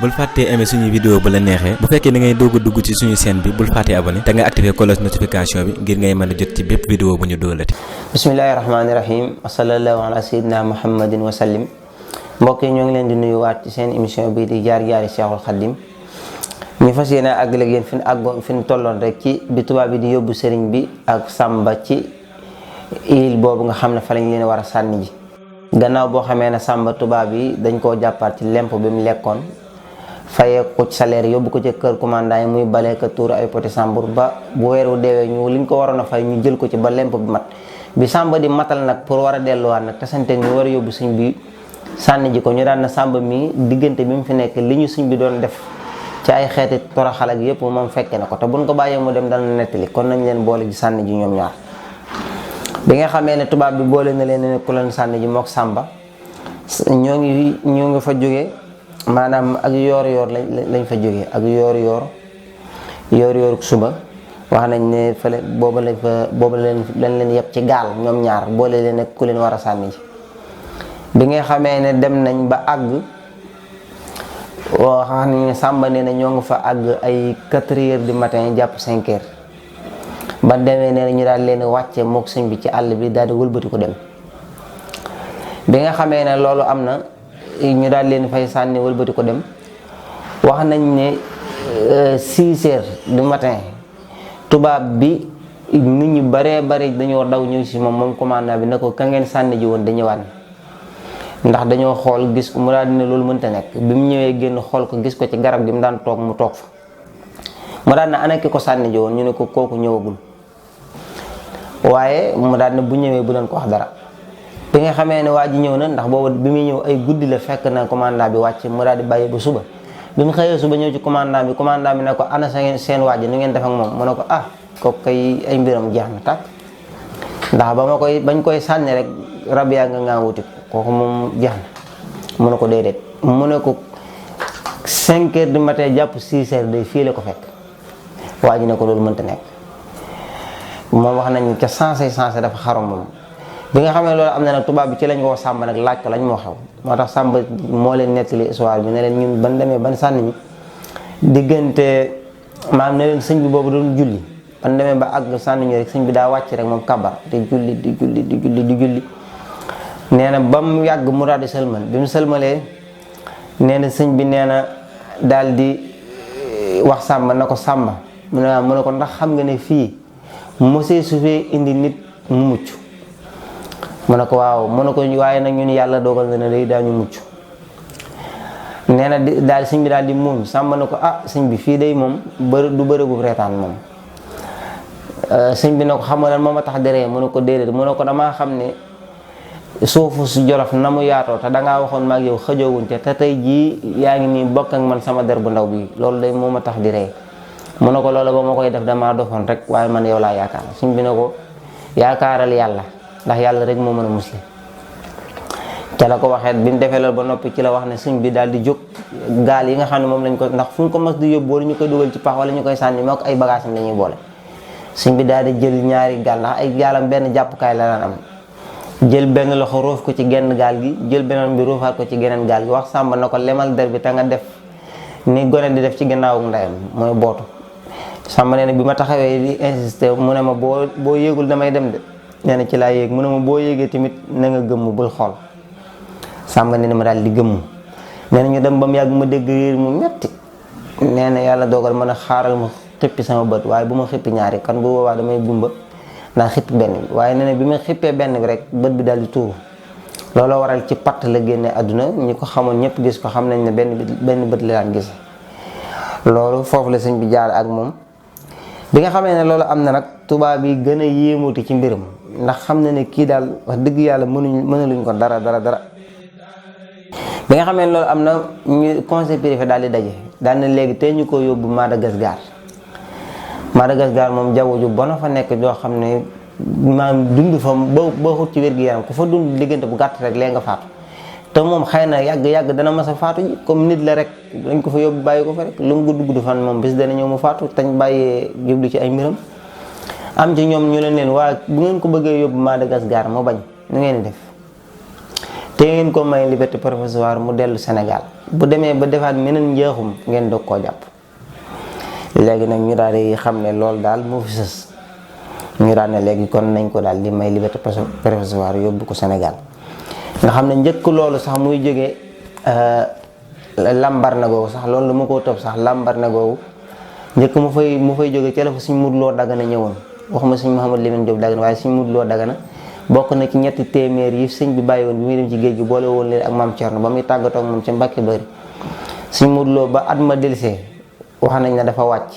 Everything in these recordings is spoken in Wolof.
bul fàttee aimer suñu vidéo bu la neexee bu fekkee da ngay doog a dugg ci suñu chaîne bi bul fàttee abonné te nga activer cloche notification bi ngir ngay mën a jot ci bépp vidéo bu ñu doolati. bismillahi rahmaani rahim wa sallallahu ala sayyidina muhammadin wa sallim. mbokk yi ñoo ngi leen di nuyuwaat ci seen émission bii di jaar-jaari Cheikhul Khadim ñu fas yéene àggale ak yéen fi ñu tolloon rek ci bi tubaab bi di yóbbu sëriñ bi ak Samba ci île boobu nga xam ne fa lañ leen war a sànni ji. gannaaw boo xamee ne Samba tubaab yi dañ koo jàppaat ci lemp bi mu lekkoon fayee ko ci salaire yóbbu ko ci kër commandant yi muy balee ko tuur ay poti Sambour ba bu weeru deewee ñu liñ ko waroon a fay ñu jël ko ci ba lemp bi mat bi Samba di matal nag pour war a delluwaat nag te sante ñu war a yóbbu sëñ bi sànni ji ko ñu daan na Samba mi diggante bi mu fi nekk li ñu sëñ bi doon def ci ay xeeti toroxal ak yëpp moom fekke na ko te buñ ko bàyyee mu dem dana nettali kon nañ leen boole ji sànni ji ñoom ñaar. bi nga xamee ne tubaab bi boole na leen ne ku leen sànni ji mook Samba ñoo ngi fa jógee maanaam ak yoor lañ fa jógee ak yoor suba wax nañ ne fële booba lañ leen yeb ci gaal ñoom ñaar boole leen ne ku leen war a sànni ji. bi nga xamee ne dem nañ ba àgg wax nañ ne Samba nee na ñoo ngi fa àgg ay 4 heures du matin jàpp 5 heures ba demee nee na ñu daal leen wàcce mook sëñ bi ci àll bi daal di wëlbati ko dem. bi nga xamee ne loolu am na ñu daal leen fay sànni wëlbati ko dem wax nañ ne 6 heures du matin tubaab bi nit ñu baree bari dañoo daw ñëw si moom commandant bi ne ko ka ngeen sànni ji woon da ñëwaat ndax dañoo xool gis ko mu daal di ne loolu mënta nekk bi mu ñëwee génn xool ko gis ko ci garab gi mu daan toog mu toog fa mu daal ne ana ki ko sànni ji woon ñu ne ko kooku ñëwagul waaye mu daal ne bu ñëwee bu leen ko wax dara. bi nga xamee ne waa ji ñëw na ndax boobu bi muy ñëw ay guddi la fekk na commandant bi wàcc mu daal di bàyyi ba suba bi mu xëyee suba ñëw ci commandant bi ne ko ana seen waa ji nu ngeen def ak moom mu ne ko kooku kay ay mbiram jeex na tàkk ndax bañ koy sànni rek rab yaa nga wuti kooku moom jeex na mu ne ko déedéet mu ne ko 5 heures du matin jàpp 6 heures day fii la ko fekk waa ji ne ko loolu mënta nekk moom wax nañ ca sensé dafa xarom moom. bi nga xamee loolu am na nag tubaab bi ci lañ woo Samba nag laaj ko lañ moo xew moo tax Samba moo leen nettali histoire bi ne leen ñun ban demee ban sànni ñu diggante maanaam ne leen sëñ bi boobu doon julli ban demee ba àgg sànni ñu rek sëñ bi daa wàcc rek moom kabar di julli nee na ba mu yàgg mu daal di sëlmal bi mu sëlmalee nee na sëñ bi nee na daal di wax Samba na ko Samba mu ne ko ndax xam nga ne fii mosee su fee indi nit mu mucc mu ne ko waaw mu ne ko waaye nag ñun yàlla dogal na ne day daañu mucc nee na daal sëñ bi daal di muuñ Samba ne ko sëñ bi fii day moom du bërëbu reetaan moom sëñ bi ne ko xam nga lan moo ma tax deree mu ne ko déedéet mu ne ko damaa xam ne suufu su Jolof na mu yaatoo te dangaa waxoon maag yow xëjoowuñ te tey jii yaa ngi nii bokk ak man sama der bu ndaw bi loolu day moo ma tax di ree mu ne ko loolu ba ma koy def damaa dofoon rek waaye man yow laa yaakaar sëñ bi ne ko yaakaaral yàlla ndax yàlla rek moo mën a musli ca la ko waxee bi mu defee loolu ba noppi ci la wax ne sëñ bi daal di jóg gaal yi nga xam ne moom lañ ko ndax fu ñu ko mas di yóbbu wala ñu koy dugal ci pax wala ñu koy sànni moo ko ay bagages am dañuy boole sëñ bi daal di jël ñaari gaal ndax ay gaalam benn jàppukaay la daan am jël benn loxo roof ko ci genn gaal gi jël beneen bi roofaat ko ci geneen gaal gi wax Samba na ko lemal der bi te nga def ni gone di def ci gannaawu ndeyam mooy bootu Samba nee na bi ma taxawee di insister mu ne ma boo yéegul damay dem de nee na ci laa yéeg mu ne ma boo yéegee tamit na nga gëmm bul xool Samba nee na ma daal di gëmm nee na ñu dem ba mu yàgg ma dégg riir mu metti nee na yàlla dogal ma ne xaaral ma xippi sama bët waaye bu ma xippi ñaari kan bu boobaa damay gumba ndax xippi benn bi waaye nee na bi ma xippee benn bi rek bët bi daal di tuuru looloo waral ci patt la génne àdduna ñi ko xamoon ñëpp gis ko xam nañ ne benn bët la daan gis loolu foofu la sëñ bi jaar ak moom. bi nga xamee ne loolu am na nag tubaab yi gën a yéemuti ci mbiram ndax xam na ne kii daal wax dëgg yàlla mënaluñ ko dara. bi nga xamee ne loolu am na ñu conseil privé daal di daje daal na léegi tey ñu ko yóbbu Madagascar moom jaww ju bon fa nekk joo xam ne maanaam dund fa boo xut ci wér-gu-yaram ku fa dund diggante bu gàtt rek lee nga faatu te moom xëy na yàgg-yàgg dana mas a faatu ji comme nit la rek dañ ko fa yóbbu bàyyi ko fa rek lu mu gudd fan moom bis dana ñëw mu faatu tañ bàyyee jublu ci ay mbiram. am ci ñoom ñu leen waa bu ngeen ko bëggee yóbbu Madagascar mu bañ nu ngeen di def te ngeen ko may liberté provisoire mu dellu Sénégal bu demee ba defaat meneen njeexum ngeen doog koo jàpp. léegi nag ñu daal di xam ne loolu daal moo fi sës ñu daal ne léegi kon nañ ko daal di may liberté provisoire yóbbu ko Sénégal nga xam ne njëkk loolu sax muy jógee Lambaréné googu sax loolu lu ma koo topp sax Lambaréné googu njëkk mu fay jógee ci la fa Sëñ Mudu Lo Dagana ñëwoon waxuma Sëñ Mouhamadou Lamine Diop Dagana waaye Sëñ Mudu Lo Dagana bokk na ci ñetti téeméer yi sëñ bi bàyyi woon bi muy dem ci géej gi boole woon leen ak Maam Cerno ba muy tàggatoo ak moom ci Mbàkke Bari Sëñ Mudu Lo ba at ma delsee wax nañ ne dafa wàcc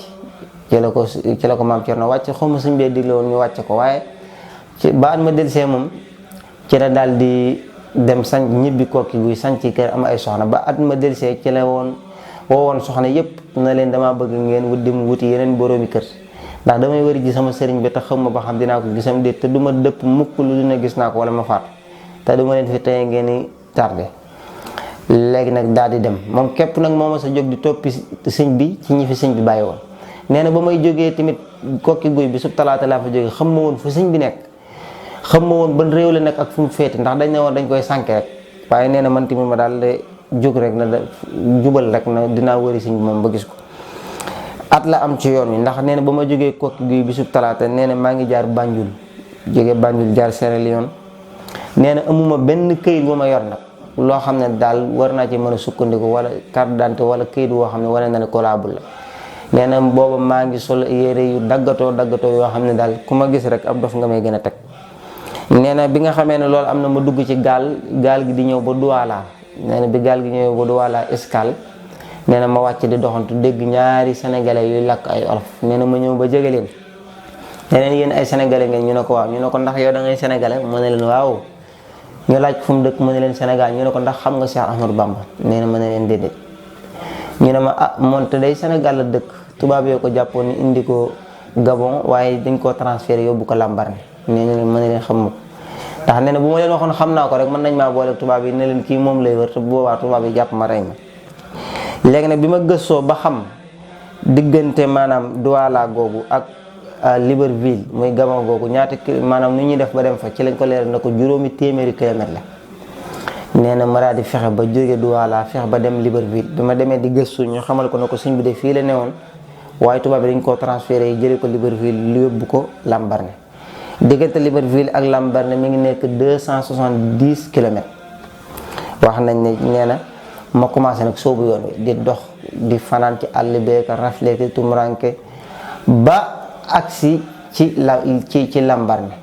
ci la ko Maam Cerno wàcc xawma sëñ bee digle woon ñu wàcc ko waaye ci ba at ma delsee moom ci la daal di dem sanc ñibbi Kokki Guy sanc kër am ay soxna ba at ma delsee ci la woon soxna yépp na leen damaa bëgg ngeen dem wuti yeneen boroomi kër ndax damay wari ji sama sëriñ bi te xam ma ba xam dinaa ko gisam déet te du ma dëpp mukk lu dina gis naa ko wala ma faatu te du ma leen fi teye ngeen i tardé léegi nag daal di dem moom képp nag moo ma sa jóg di toppi sëñ bi ci ñi fi sëñ bi bàyyi woon nee na ba may jógee tamit Kokki Guy bi sub talaata laa fa jógee xam ma woon fu sëñ bi nekk xam ma woon ban réew la nekk ak fu mu féete ndax dañ ne woon dañ koy sànke rek waaye nee na man tamit ma daal de jóg rek na jubal rek na dinaa wëri sëñ bi moom ba gis ko at la am ci yoon wi ndax nee na ba ma jógee Kokki Guy bisub talaata nee na maa ngi jaar Banjul jóge Banjul jaar Sierra Leone nee na amuma benn këyit bu ma yor nag loo xam ne daal war naa ci mën a sukkandiku wala carte d'identité wala këyit woo xam ne wane na ne collable la nee na booba maa ngi sol yére yu daggatoo yoo xam ne daal ku ma gis rek ab dof nga may gën a teg nee na bi nga xamee ne loolu am na ma dugg ci gaal gi di ñëw ba Douala nee na bi gaal gi ñëw ba Douala Escale nee na ma wàcc di doxantu dégg ñaari sénégalais yuy lakk ay olof nee na ma ñëw ba jege leen nee na yéen ay sénégalais ngeen ñu ne ko waaw ñu ne ko ndax yow da ngay sénégalais mu ne leen waaw ñu laaj fu mu dëkk mu ne leen Sénégal ñu ne ko ndax xam nga Cheikh Ahmadou Bamba nee na ma ne leen déedéet ñu ne ma moonte day Sénégal la dëkk tubaab yoo ko jàppoon ni indi ko Gabon waaye dañ koo transféré yóbbu ko Lambaréné nee na ma ne leen xam ma ndax nee na bu ma leen waxoon xam naa ko rek mën nañ maa boole tubaab yi ne leen kii moom lay wër te bu boobaa tubaab yi jàpp ma rey ma léegi nag bi ma gëstoo ba xam diggante maanaam Douala googu ak Libreville muy Gabon googu ñaata maanaam nu ñuy def ba dem fa ci lañ ko leeral na ko juróomi téeméeri kilomètre la nee na ma daal di fexe ba jóge Douala fexe ba dem Libreville bi ma demee di gëstu ñu xamal ko ne ko sëñ bi de fii la newoon waaye tubaab bi dañ koo transféré yi jëlee ko Libreville lu yóbbu ko Lambaréné diggante Libreville ak Lambaréné mi ngi nekk 270 kilomètres wax nañ ne nee na ma commencé nag soobu yoon wi di dox di fanaan ci àll beeka rafleke tumuranke ba agsi ci Lambaréné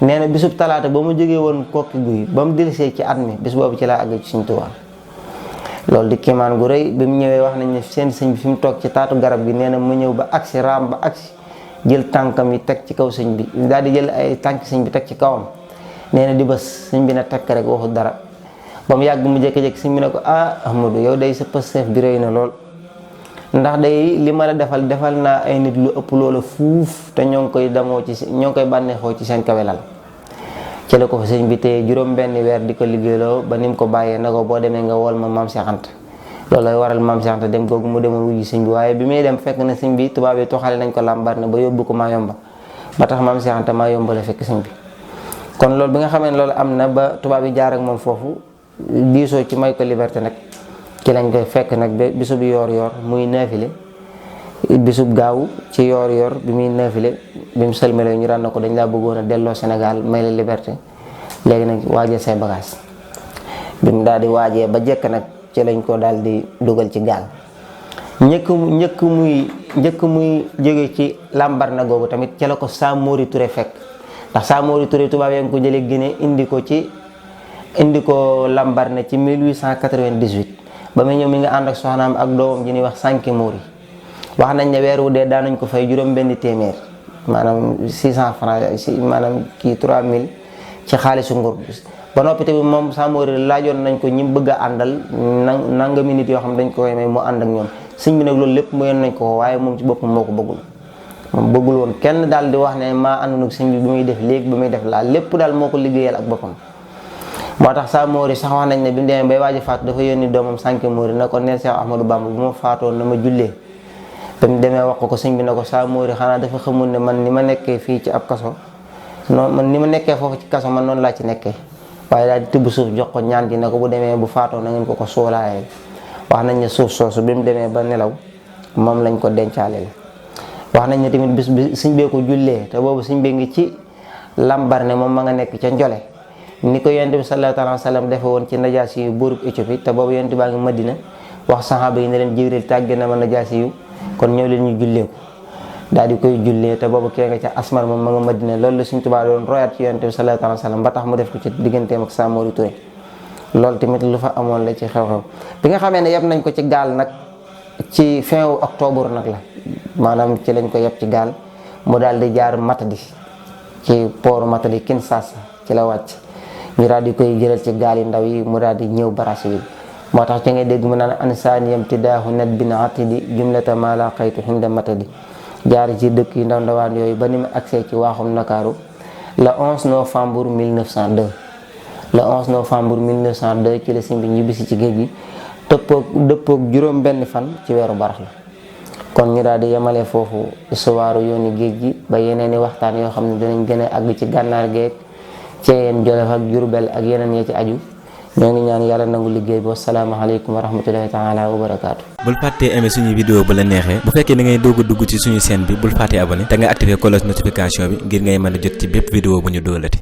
nee na bisub talaata ba mu jógee woon Kokki Guy ba mu dellusee ci at mi bis boobu ci laa àgg ci Sëñ Tuubaa loolu di kiimaan gu rëy bi mu ñëwee wax nañ ne seen sëñ bi fi mu toog ci taatu garab gi nee na mu ñëw ba agsi raam ba agsi jël tànkam yi teg ci kaw sëñ bi daal di jël ay tànk sëñ bi teg ci kawam nee na di bës sëñ bi na tekk rek waxu dara ba mu yàgg mu jékki-jékki sëñ bi ne ko Ahmadou yow day sa pësteef bi rëy na lool ndax day li ma la defal naa ay nit lu ëpp loola fuuf te ñoo ngi koy bànneexoo ci seen kawelal ci la ko fa sëñ bi téye juróom benn weer di ko liggéeyloo ba ni mu ko bàyyee na ko boo demee nga wool ma Maam Cheikh Anta loolu lay waral Maam Cheikh Anta dem googu mu demoon wuyu sëñ bi waaye bi muy dem fekk na sëñ bi tubaab yi toxale nañ ko Lambaréné ba yóbbu ko Mayomba ba tax Maam Cheikh Anta Mayomba la fekk sëñ bi kon loolu bi nga xamee ne loolu am na ba tubaab yi jaar ak moom foofu diisoo ci may ko liberté nag ci lañ koy fekk nag ba bisub yoor muy naafile bisub gaaw ci yoor bi muy naafile bi mu sëlmalee ñu daan na ko dañ laa bëggoon a delloo Sénégal may la liberté léegi nag waajee say bagage bi mu daal di waajee ba jekk nag ci lañ ko daal di dugal ci gaal njëkk muy jóge ci Lambaréné googu tamit ci la ko Samori Touré fekk ndax Samori Touré tubaab yaa ngi ko jëlee Guinée indi ko Lambaréné ci 1898 ba muy ñëw mi nga ànd ak soxnaam ak doomam ji ñuy wax Sanki Mori wax nañ ne weer wu dee daan nañ ko fay juróom benn téeméer maanaam 600 francs maanaam kii 3000 ci xaalisu nguur ba noppi tamit moom Samori laajoon nañ ko ñi bëgg a àndal nangami nit yoo xam dañ ko koy may mu ànd ak ñoom sëñ bi nag loolu lépp mu yoon nañ ko waaye moom ci boppam moo ko bëggul moom bëggul woon kenn daal di wax ne maa àndoon ak sëñ bi bi muy def léegi bi muy def laa lépp daal moo ko liggéeyal ak boppam moo tax Samori sax wax nañ ne bi mu demee bay waaji faatu dafa yónni doomam Sànke Mori na ko neel Cheikh Ahmadou Bamba bu ma faatoo na ma jullee. ba mu demee wax ko sëñ bi ne ko Samori xanaa dafa xamul ne man ni ma nekkee fii ci ab kaso noonu man ni ma nekkee foofu ci kaso man noonu laa ci nekkee waaye daal di tibb suuf jox ko ñaan gi ne ko bu demee bu faatoo na ngeen ko suulaayee wax nañ ne suuf soosu bi mu demee ba nelaw moom lañ ko dencaaleel. wax nañ ne tamit bis bi sëñ bee ko jullee te boobu sëñ bee ngi ci Lambaréné moom ma nga nekk ca Njole ni ko yonent bi sallallahu alayhi wa sallam defe woon ci Najaasi yu buurub Éthiopie te boobu yonent baa ngi Madina wax saxaaba yi ne leen Jibril tàgge na ma Najaasi yu kon ñëw leen ñu jullee ko daal di koy jullee te boobu kee nga ca Asmar moom ma nga Madina loolu la Sëñ Tuubaa doon royaat ci yonent bi sallallahu alayhi wa sallam ba tax mu def ko ci digganteem ak Samori Touré loolu tamit lu fa amoon la ci xew-xew bi nga xamee ne yeb nañ ko ci gaal nag ci fin octobre nag la maanaam ci lañ ko yeb ci gaal mu daal di jaar Matadi ci port Matadi Kinshasa ci la wàcc ñu daal di koy jëlal ci gaal yi ndaw yi mu daal di ñëw Brazzaville moo tax ci ngay dégg mu naan ansaaniyam tidaahu nat bin atidi jumlata ma la xaytu xinda Matadi jaar ci dëkk yi ndaw ndawaan yooyu ba ni mu accès ci waaxum Ndakaaru le 11 novembre 1902 le 11 novembre 1902 ci la sëñ bi ñibbisi ci géej gi dëppoog juróom benn fan ci weeru baraxlu kon ñu daal di yemale foofu histoire yooni géej gi ba yeneen i waxtaan yoo xam ne dinañ gën a àgg ci gànnaar geeg Ceyeen Jolof ak Jurbel ak yeneen ya ci aju ñoo ngi ñaan yàlla nangu liggéey bi wasalaamaaleykum wa rahmatullahi taala wa barakaatu. bul fàttee aimé suñu vidéo bu la neexee bu fekkee da ngay doog a dugg ci suñu chaîne bi bul fàttee abonné te nga activé cloche notification bi ngir ngay mën a jot ci bépp vidéo bu ñu dóolati.